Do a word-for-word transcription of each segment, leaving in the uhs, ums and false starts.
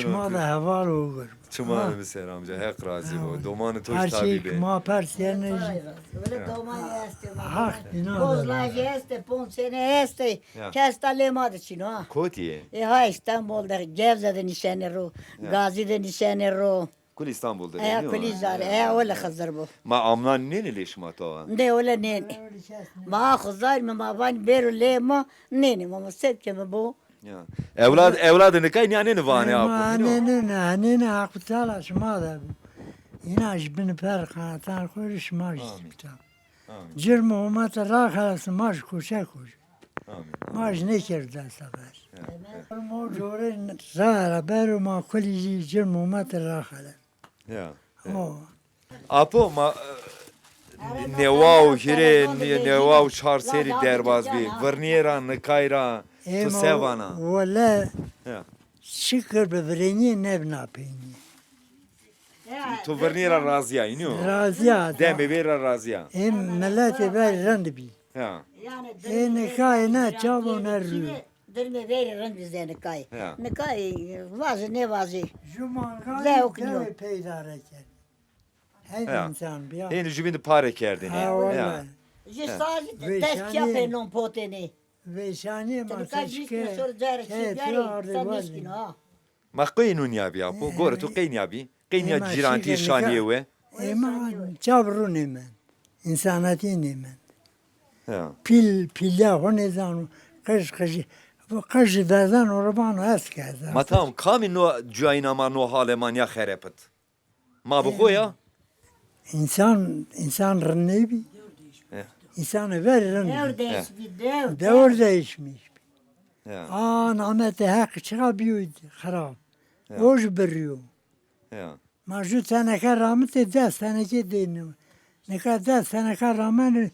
Şima de heval ogur. Çimanê mi ser amca, Heq razî bo. Domanê to jî tabî bê. Ma pers yene jî. Öyle doman este, Haq bina. Kozlajî este, Ponsene este. Kes ta lê ma de çin o ha. Kotî yê? E ha, Îstanbul de, Gevze de nişenê ro, Gazî de nişenê ro. Kul Îstanbul de. E, kul îzar, e, öyle Xizir bo. Ma amnan nênê lê şima tawa? De öyle nênê. Ma xizar mi ma vanî bêro lê ma, nênê ma, ma sed ke mi bo. Ya. Ewlad, ewladê nikay nîya nêni vanê apo. Ma nêni, nêni, nêni, Haq Teala şima de bi. Îna jî bini per qanatan xo rê, şima jî bita. Amîn. Cir muhûmete raxelesî, ma jî koçek o jî. Amîn. Ma jî nêkerd dest ver. Ya, ya. Mo corê ra ra bero ma kulî jî cir muhûmete raxelesî. Ya, ya. O. Apo ma, e, newa û hîrê, ne-, newa û çar serî derbaz bî. Virnîyê ra, nikay ra, tu se vana? Wele, şikir bi virênîye nebîna peynîye. Tu virnîyê ra razî ya, înî yo? Razî ya. Demê veyr ra razî ya. Ê miletê ver rind bî. Ya. Ê nika êna çav o ne rû. Dirmê verî rind bizê nikayê. Ya. Nikayê vazê nêvazê. Ju mangalî dewê peydare kerdî. Hey însan bîya. Hênî jubîn de pare kerdêne. Ha, wele. Ji sazî de dest çapê non potêne. Vêşanîye ma seşke. Ke tu ardê wazî. Ma qey nû nîyabî apo? Gorê tu qey nîyabî? Qey nîya cîrantî şanîye we? Ê ma çav rûnê mend. Însanetî nêmend. Ya. Pîl, pîlya xo nêzano. Qij, qij, qij dezeno ro vano ez ke ez. Ma tamam, kamî no cuyayîna ma, no halê ma nîya xerepit? Ma bi xo ya? Însan, însan rind nêbî. Ya. Însanê verî rind bî. Dewr değişmiş, dewr. Dewr değişmiş. Ya. A namete Heq çiqa bîyo xirab. Ya. O jî birîyo. Ya. Ma ju teneke ramitê des teneke dêne. Nika des teneke rameno,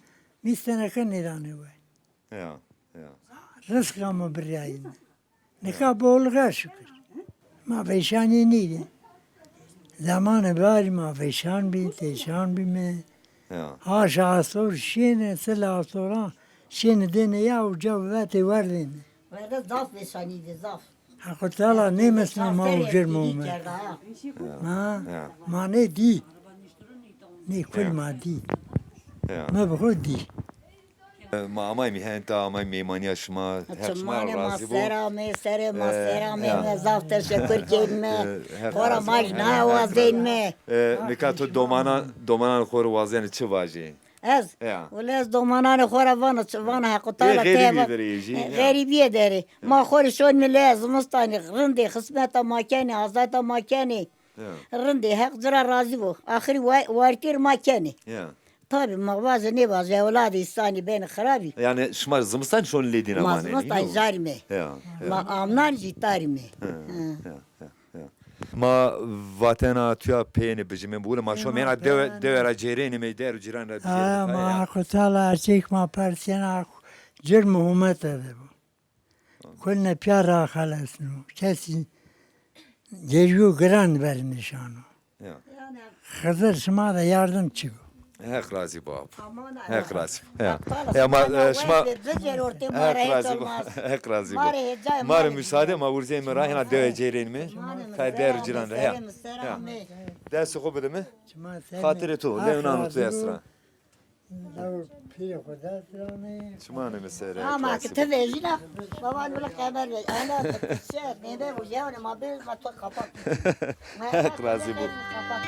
vîst teneke nêdanê we. Ya, ya. Rizqa ma birîyayîne. Nika bolî ra şikir. Ma vêşanîye nîyê. Zemanê barî ma vêşan bî, têşan bîme. Ya. Haşa astor şêne, sila astoran şêne dêne ya, uca vetê werdêne. Werde zaf vêşanî de, zaf. Heqo Teala nêmisno ma ucir mume. Ha? Ya. Ma nê dî. Nê kul ma dî. Ya. Ma bi xo dî. E, ma amay mî henta, amay mêmanîya şima. Heq şima ra razî bo. Ser ame, serê ma ser ame, me zaf teşekur kenîme. Xora ma jî nawazenîme. E, nika tu domanan, domanan xo rê wazenî çi vajî? Ez? Ya. Wele ez domananê xo ra vana, çi vana Heqo Teala teba. Xerîbîye derê jî, ya. Xerîbîye derê. Ya. Ma xo rê şonîme lê zimistanî, rindê xismeta ma kenê, azeta ma kenê. Ya. Rindê, Heq ci ra razî bo. Axirî wa-, wartî rê ma kenê. Ya. Tabî ma vaze nêvaze, ewladê îsanî benê xirabî. Yanî şima zimistan şonî lê dîna vanê? Ma zimistan îtarîme. Ya, ya. Ma amnan jî îtarîme. Hı, ya, ya, ya. Ma vatena tuya peyêne bijimên, bûle ma şomêna dewe, dewe ra cêrênîme, der û cîran ra bijêrîme. Aya, ma Heqo Teala erçek ma persîyena, cirm û humete de bo. Kulne pîya ra xelesno. Kesî gerîyo giran ver nîşano. Ya. Xizir şima de yardim çi bo. Heq razî bo abo. Heq razî bo. Ya. Ya ma, e, şima Heq razî bo. Heq razî bo. Ma rê müsaade, ma wurzeyme ra, hêna dewe cêrênîme. Tay der cîran ra. Ya. Ya. Destê xo bide mi. Xatirê to, lewnan to dest ra. Law pîrê xo dest ra nê. Çimanê mi sere. Ama ki ti vejîna, baba wila qemer ve. Ana şer, nebe bu yavne ma be, ma to kapat. Heq razî bo. Kapat.